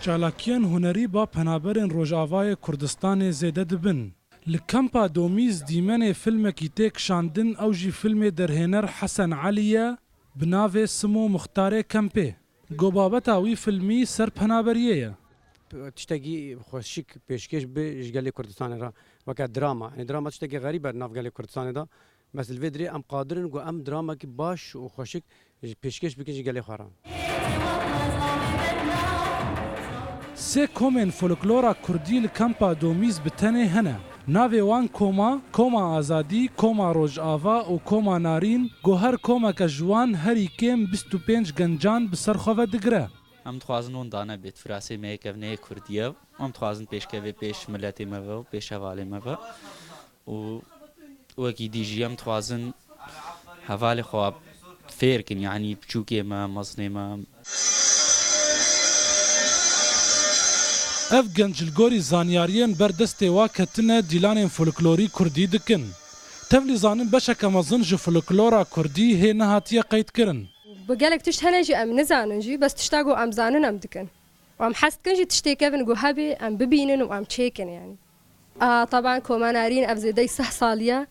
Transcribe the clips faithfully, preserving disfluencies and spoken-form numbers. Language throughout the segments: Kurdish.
Çalakiyên hunerî ba penaberên Rojavayê Kurdistanê zêde dibin. Li Kampa Domîz dîmenê filmekî tê kişandin, ew jî filmê derhêner Hesen Elî ye, bi navê Simo Muxtarê Kempê. Go babeta wî filmî ser penaberiyê ye. Tiştekî xweşik pêşkêş bi ji gelê Kurdistanê re, weke drama. Yanî drama tiştekî xerîb e di nav gelê Kurdistanê de. Mes li vê dirê em qadir in ku em dramekî baş û xweşik ji pêşkêş bikin ji gelê xwe re. Sê komên folklora kurdî li Kampa Domîz bi tenê hene. Navê wan koma, Koma Azadî, Koma Rojava û Koma Narîn, ku her komeke ji wan herî kêm bîst û pênc gencan bi ser xwe ve digire. Em dixwazin wenda nebêt, firasê me yê kevneyê kurdî ye. Em dixwazin pêşkevê pêş miletê me ve û pêş hevalê me ve. Û wekî dî jî em dixwazin hevalê xwe fêr kin, yanî piçûkê me, mezinê me. Ev genc li gorî zanyariyên ber destê wa ketine dîlanên folklorî kurdî dikin. Tevlî zanin beşeke mezin ji folklora kurdî hê nehatiye qeydkirin. Bi gelek tişt hene jî em nizanin jî, bes tişta ku em zanin em dikin. Û em hez dikin jî tiştê kevin ku hebê em bibînin û em çêkin yanî. A, teban Koma Narîn ev zêdeyî seh salî ye.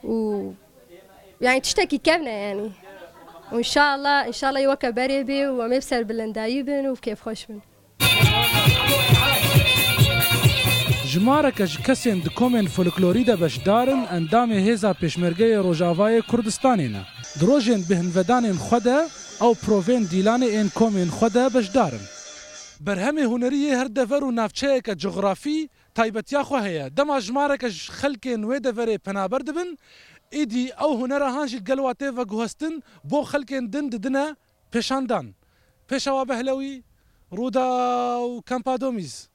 Û, yanî tiştekî kevn e yanî. Û înşallah, înşallah yê weke berê bê û em ê bi serbilindayî bin û bi kêfxweş bin. Jimareke ji kesên di komên folklorî de beşdar in, endamê Hêza Pêşmergeyê Rojavayê Kurdistanê ne. Di rojên bêhnvedanên xwe de ew provên dîlanê ên komên xwe de beşdar in. Berhemê hunerî yê her dever û navçeyeke cografî taybetiya xwe heye. Dema jimareke ji xelkên wê deverê penaber dibin, îdî ew hunera han jî li gel wa tê veguhestin, bo xelkên din didine pêşandan. Pêşewa Behlewî, Rûdaw, Kampa Domîz.